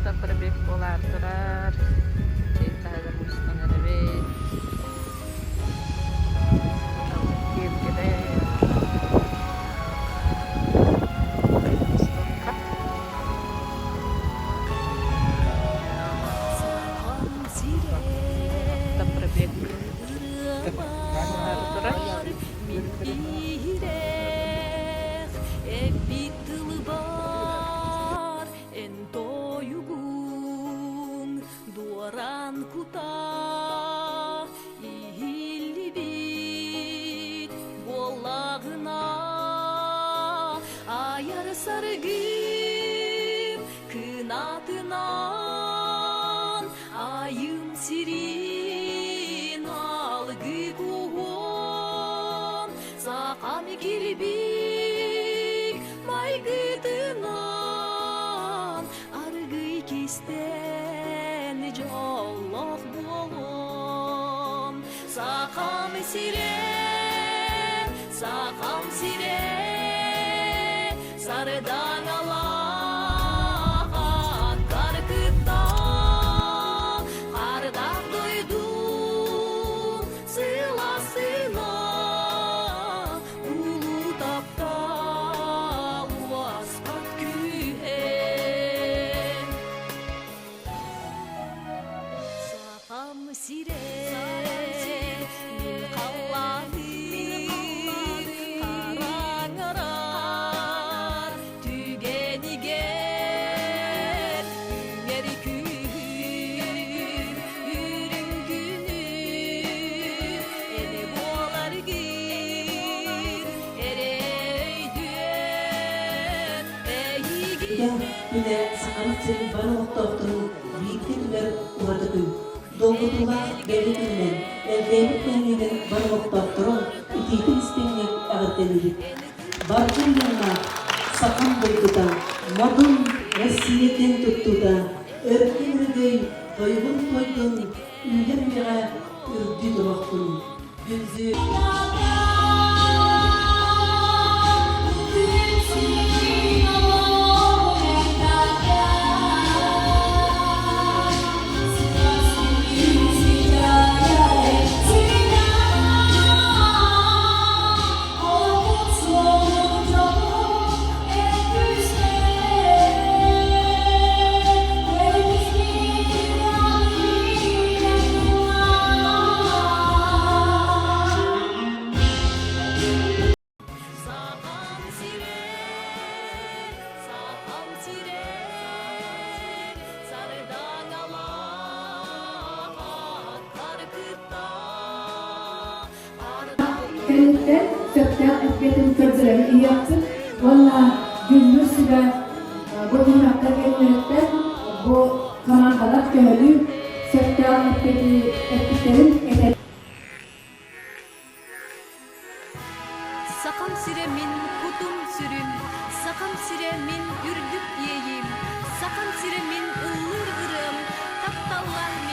Автопробег буолаары турар. Дьиэ таһыгар мустан эрэбит. Киэргэлэ. Мустукка. Автопробег буолаары турар. Эн тойугуҥ дуоран кута иһиллибит буоллаҕына айар саргым кынатынан айым сирин алгы куһуон сахам килбик майгытынан аргый кистэн дьоллоох буолуом. Сахам сирэ, сахам сирэ, сардаҥалаах аттар кытта хардах дойду сыласына Улуу таптал уоспат күүһэ. Сахам сирэ, мин халлааным, хараҥарар түгэнигэр үҥэр күүһүм, үрүҥ күнүм, эни буоларгын эрэ өйдүөн эйигин Күнэ Сахабыт сирин бары олохтоохторун бииргэ түмэр ураты күн. Долгутуулаах бэлиэ күнүнэн Элгээйбит нэһилиэгин бары олохтоохторун итиитин-истиҥник эҕэрдэлиибит. Баргын дьонноох сахам дойдута, модун Россия киэн туттуута, өркөн өрөгөй тойугун туойдун, үүнэр үйэҕэ үрдүү туруохтун. Күндү Сахам сирэ, сахам сирэ, сардаҥалаах аттар кытта Кэнниттэн сөптөөх эппиэтин көрдөрөн иһиэхпит уонна дьүүллүүр сүбэ бу түһүмэхтэр кэннилэриттэн бу хамаандалар төһөлүү сөптөөх эппиэти эппиттэрин этэр. Сахам сирэ мин кутум-сүрүм, Сахам сирэ мин үрдүк иэйиим, Сахам сирэ мин ыллыыр ырыам, тапталлаах мин.